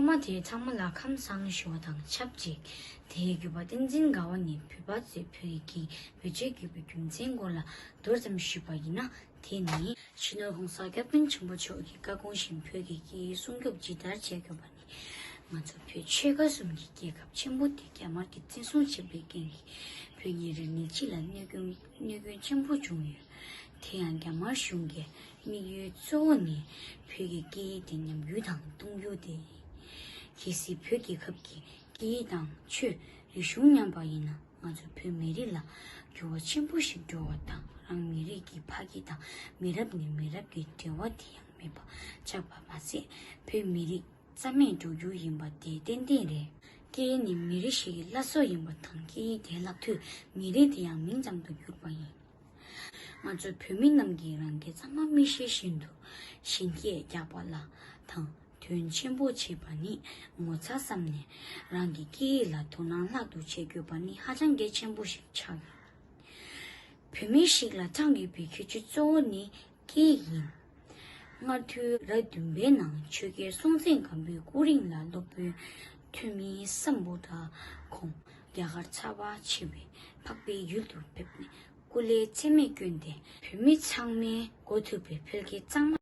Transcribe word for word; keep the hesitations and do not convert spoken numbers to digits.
མ་དེ་ཚང་མ་ལ་ཁམས་བཟང་ཞུ་བ་དང་ཆབས་ཅིག་དེའི་བརྒྱུད་པ་བསྟན་འཛིན་དགའ་བ་ནས་བོད་པ་ཚོས་བོད་ཀྱི་གི་བེད་སྤྱོད་བརྒྱུད་པའི་རྒྱུ་མཚན་སྐོར་ལ་མདོར་ཙམ་ཞུས་པ་ཡིན་ན། དེ་ནི་སྤྱི་ནོར་༸གོང་ས་༸སྐྱབས་མགོན་ཆེན་པོ་མཆོག་གི་བཀའ་དགོངས་བཞིན་བོད་ཀྱི་སྐད་ཡིག་སྲུང་སྐྱོབ་ཇི་ལྟར་བྱེད་དགོས་པ་ནི། ང་ཚོ་བོད་ཆོལ་ཁ་གསུམ་གྱི་རྒྱལ་ཁབ་ཆེན་པོ་དེ་རྒྱ་དམར་གྱིས་བཙན་བཟུང་བྱས་པའི་རྐྱེན་གྱིས་བོད་ཀྱི་རིག་གནས་སྤྱི་ལ་གནོད་སྐྱོན་གནོད་སྐྱོན་ཆེན་པོ་བྱུང་ཡོད། དེ་ཡང་རྒྱ་དམར་གཞུང་གི་དམིགས་ཡུལ་གཙོ་བོ་ནི་བོད་ཀྱི་སྐད་ཡིག་དེ་ཉམས་རྒུད་དང་སྟོང་རྒྱུ་དེ་ཡིན། གལ་སྲིད་བོད་རྒྱལ་ཁབ་ཀྱི་སྐད་ཡིག་དང་ཆོས་རིག་གཞུང་ཉམས་པ་ཡིན་ན། ང་ཚོ་བོད་མི་རིགས་ལ་འགྱུར་བ་ཆེན་པོ་ཞིག་འགྲོ་བ་དང་། རང་མི་རིགས་ཀྱི་ཕ་སྐད་དང་མི་རབས་ནས་མི་རབས་ཀྱི་འབྲེལ་བ་དེ་ཡང་མེད་པ་ཆགས་པ་མ་ཟད། བོད་མི་རིགས་རྩ་མེད་འགྲོ་རྒྱུ་ཡིན་པ་དེ་ཏན་ཏན་རེད། སྐད་ཡིག་ནི་མི་རིགས་ཤིག་གི་བླ་སྲོག་ཡིན་པ་དང་། སྐད་ཡིག་དེ་བརླག་དུས་མི་རིགས་དེ་ཡང་མིང་ཙམ་དུ་གྱུར་པ་ཡིན། ང་ཚོ་བོད་མི་རྣམས་ཀྱིས་རང་སྐད་གཙང་མ་མི་ཤེས་བཞིན་དུ་གཞན་སྐད་རྒྱག་པ་ལ་དང་དོན་ཆེན་པོ་བྱེད་པ་ནི་ངོ་ཚ་བསམ་ནས། རང་གི་སྐད་ཡིག་ལ་དོ་སྣང་ལྷག་ཏུ་བྱེད་དགོས་པ་ནི་ཧ་ཅང་གལ་ཆེན་པོ་ཞིག་ཆགས་ཡོད། བོད་མི་ཞིག་ལ་ཐང་ཡོད་པའི་ཁྱད་ཆོས་གཙོ་བོ་ནི་སྐད་ཡིན། སྔ་དུས་རབས་བདུན་པའི་ནང་ཆོས་རྒྱལ་སྲོང་བཙན་སྒམ་པོའི་སྐུ་རིང་ལ་སློབ་དཔོན་ཐོན་མི་སམ་བྷོ་ཊ་ཁོང་རྒྱ་གར་ཚ་བ་ཆེ་བའི་འཕགས་པའི་ཡུལ་དུ་ཕེབས་ནས་སྐུ་ལས་ཚད་མེད་བསྐྱོན་ཏེ། བོད་མི་ཚང་མས་གོ་ཐུབ་པའི་བོད་སྐད་གཙང་མ།